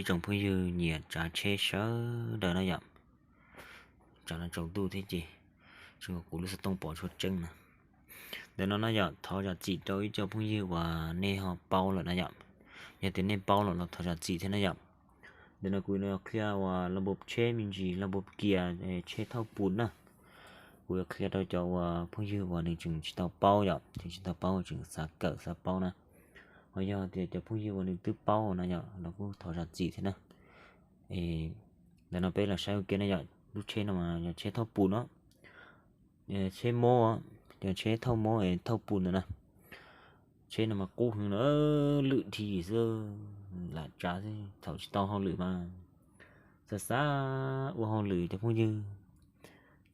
tsoom phooj ywg nyiam tsav tsheb sawv daws na yom. Tsav no tsaus ntuj thiab ces tseem kuv lub xov tooj pom tshuav tseeb na. Ntawm no na yom, thov zam txim rau ib co phooj ywg uas nej ho paub lawm na yom. Yog tias nej paub lawm los thov zam txim thiab na yom. Ntawm no kuv qhia uas laj npoo tsheb me ntsis, laj npoo kias tsheb thauj pus na. Kuv yuav qhia rau cov uas phooj ywg uas nws tseem tsis tau paub yom, tseem tsis tau paub tseem xav kawm xav paub na. Ho yog tias cov phooj ywg uas nws twb paub na yom los kuj thov zam txim thiab na. Ntawm no peb los saib ua ke na yom, lub tsheb no mas yog tsheb thauj pus no, tsheb mob, yog tsheb thauj mob es thauj pus ntawm na. Tsheb no mas qub heev na, lwm dhia xwb, lam tsav xwb thaum tsis tau hauj lwm mas xav xav ua hauj lwm cov phooj ywg.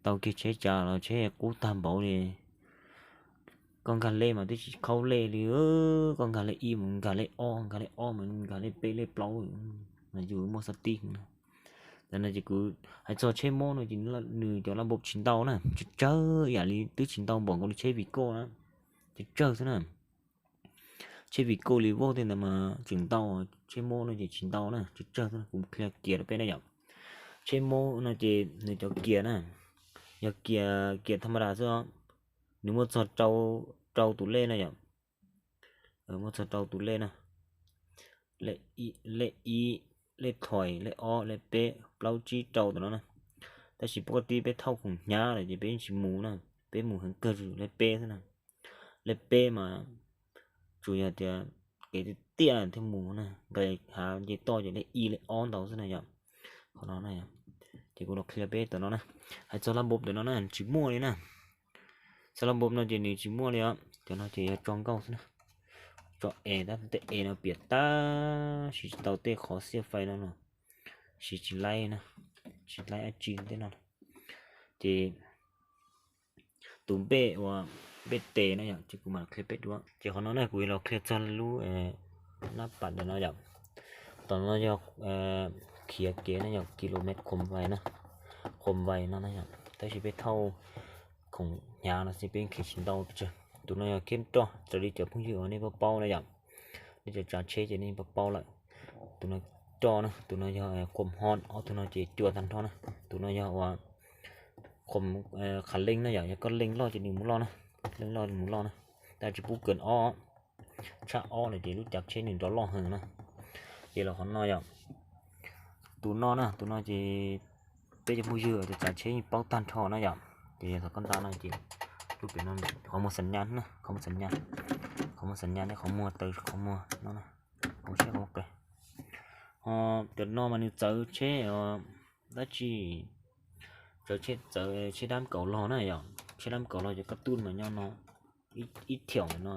Tau kiag tsheb tsav los tsheb qub tag npaum li. Koj nkag lej mas twb tsis khaub lej li, koj nkag lej ib mus nkag lej ob, nkag lej ob mus nkag lej peb lej plaub, mas yus muaj xab tib heev na. Ntawm no ces kuv hais txog tsheb mob no ces nws cov laj npoo tsis ntau na, tsawg tsawg ib yam li twb tsis ntau npaum nkaus li tsheb Vigo na, tsawg tsawg xwb na. Tsheb Vigo li Vauxhall tej ntawd mas tseem ntau, tsheb mob no ces tsis ntau na, tsawg tsawg xwb na. Kuv qhia kias rau peb na yom. Tsheb mob no ces nws cov kias na, yog kias, kias thaj ma das xwb os, nws muaj txog rau tus lej na yom. Muaj txog rau tus lej na, lej ib, lej thoim, lej ob, lej peb, plaub tsib rau tom no na. Tab sis peb tib peb thauj khoom hnyav lawm ces peb tsis mus na, peb mus heev kawg lej peb xwb na. Lej peb mas tsuas yog tias kev tiaj tiaj thiaj mus na, nqes hav nce toj ces lej ib lej ob ntau xwb na yom. Qhov no na, ces kuv los qhia peb tom no na. Hais txog laj npoo tom no na tsis muaj li na. Txog laj npoo no ces nws tsis muaj li os, cov no ces yog tso nkauj xwb na. Tso es tab tej es no piam tab sis tsis tau tej qhov xiaj fais no los siv tsis laib na, tsis laib dab tsi tej no. Ces tus npej uas npej tes na yom, ces kuv mam qhia peb dua. Ces qhov no na kuv los qhia txog lub nab pas ntawm no yom. Tom no yog khiav kev na yom, kilomet khom vais na, khom vais no na yom. Tab sis peb thauj khoom hnyav no xwb peb khiav tsis ntau pes tsawg. Tus no yog kheb roj, raws li cov phooj ywg uas nej paub paub na yom, nej cov tsav tsheb ces nej paub paub lawm. Tus no roj na, tus no yog khom ho, ob tug no ces cua tag nrho na. Tus no yog uas khom qhov leej na yom, yog koj leej loj ces nws mus loj na, leej loj mus loj na. Tab tsis pub kawg ob, tshaj ob lawm ces lub cav tsheb nws nrov loj heev na. Ces los qhov no yom, tus no na, tus no ces peb cov phooj ywg uas tsav tsheb yeej paub tag nrho na yom. Ces yog thaum koj nta no ces lub pem no qhov muag xas nyas na, qhov muag xas nyas, qhov muag xas nyas thiab qhov muag taw qhov muag no na, qhov sab qhov qe. Ho cov no mas nws txawv tsheb dab tsi, txawv tsheb, txawv tsheb dab kaum los na yom, tsheb dab kaum los cov kab tuj mas nyob no, ib thiaum no,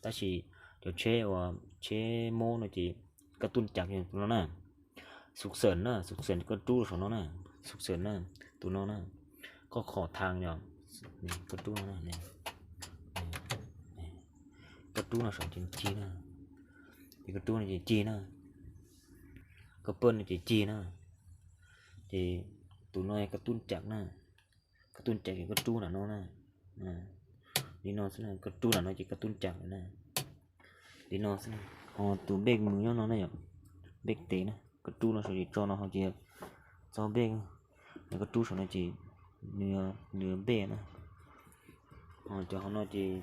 tab sis cov tsheb uas tsheb mob no ces kab tuj cas no na, xub xeem na, xub xeem koj rub saum no na, xub xeem na, tus no na, koj khom thas yom, koj rub no, koj rub no saum ces cig na, ces koj rub no ces cig na, koj pawj no ces cig na, ces tus no koj tub cam na, koj tub cam ces koj rub nram no na, li no xwb na, koj rub nram no ces koj tub cam lawm na, li no xwb na. Ho tus npej mus nyob no na yom, npej tes na, koj rub no saum ces tso no hauv ces txog npej, koj rub saum no ces nws npej na. Ho cov hauv no ces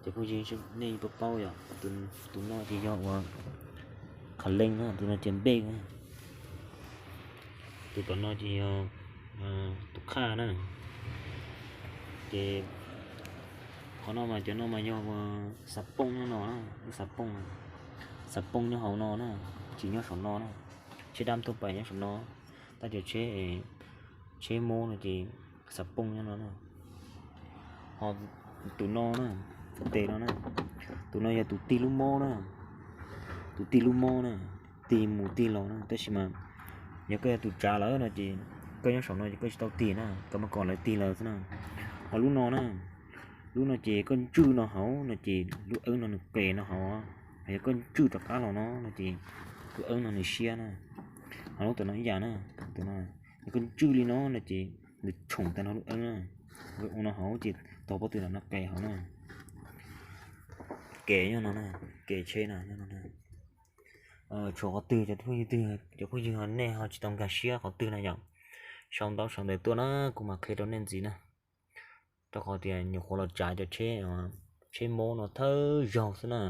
cov phooj ywg nej paub paub yom, tus no ces yog uas qhov leej na, tus no ces npej na, tus tom no ces yog tus qhaj na. Ces qhov no mas cov no mas yog uas xav pooj nyob no, lub xav pooj, xav pooj nyob hauv no na, tsis nyob saum no na. Tsheb dab tuaj pais nyob saum no, tab cov tsheb, tsheb mob no ces xav pooj nyob no na. Ho tus no na, tus tes no na, tus no yog tus tig lub mob na, tus tig lub mob na, tig mus tig los na. Tab sis mas yog koj yog tus tsav lawm no ces koj nyob saum no ces koj tsis tau tig na, koj muab kom lawv tig lawm xwb na. Ho lub no na, lub no ces koj ntswj no hauv no ces lub eeb no nws qes no hauv. Yog koj ntswj rov qab los no no ces lub eeb no nws siab na. Ho lub tom no ib yam na, tom no yog koj ntswj li no no ces nws tshoom tag no lub eeb na, ua no hauv ces tog pob tw no qes hauv na. Kev nyob no na, kev tsheb na nyob no na. Tshuav qhov twg cov phooj ywg, cov phooj ywg nej ho tsis tau nkag siab qhov twg na yom, sau ntaub sau ntawv tuaj na, kuv mam qhia rau nej ntxiv na. Rau qhov tias nyuam qhuav los tsav cov tsheb, tsheb mob no thawj zaug xwb na,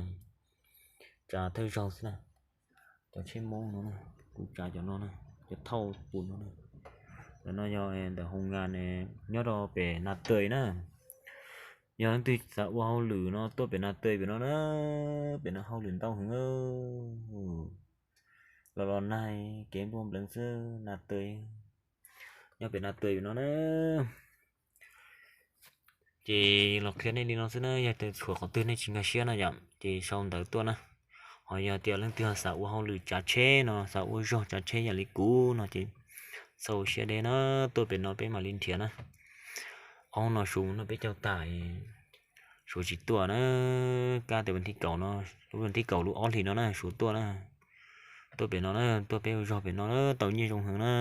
tsav thawj zaug xwb na. Cov tsheb mob no na, kuv tsav cov no na, cov thauj pus no na. Cov no yog ntawm hoo ngas ne, nyob rau pem Nas Taws na. Yog leej twg xav ua hauj lwm no tuaj pem Nas Taws pem no na, pem no hauj lwm ntau heev. Los los nag kev npluag npleev xwb Nas Taws, nyob pem Nas Taws pem no na. Ces los qhia nej li no xwb na, yog tias tshuav qhov twg nej tsis nkag siab na yom, ces sau ntawv tuaj na. Ho yog tias leej twg xav ua hauj lwm tsav tsheb no, xav ua zog tsav tsheb yam li kuv no ces txhob ua siab deb na, tuaj pem no peb mam li nrhiav na. Ob no Suav no peb caug tas, Suav tsis tuaj na, kab tias vas thib kaum no, lub vas thib kaum lub ob hlis no na Suav tuaj na. Tuaj pem no na, tuaj peb ua zog pem no na, tau nyiaj zoo heev na.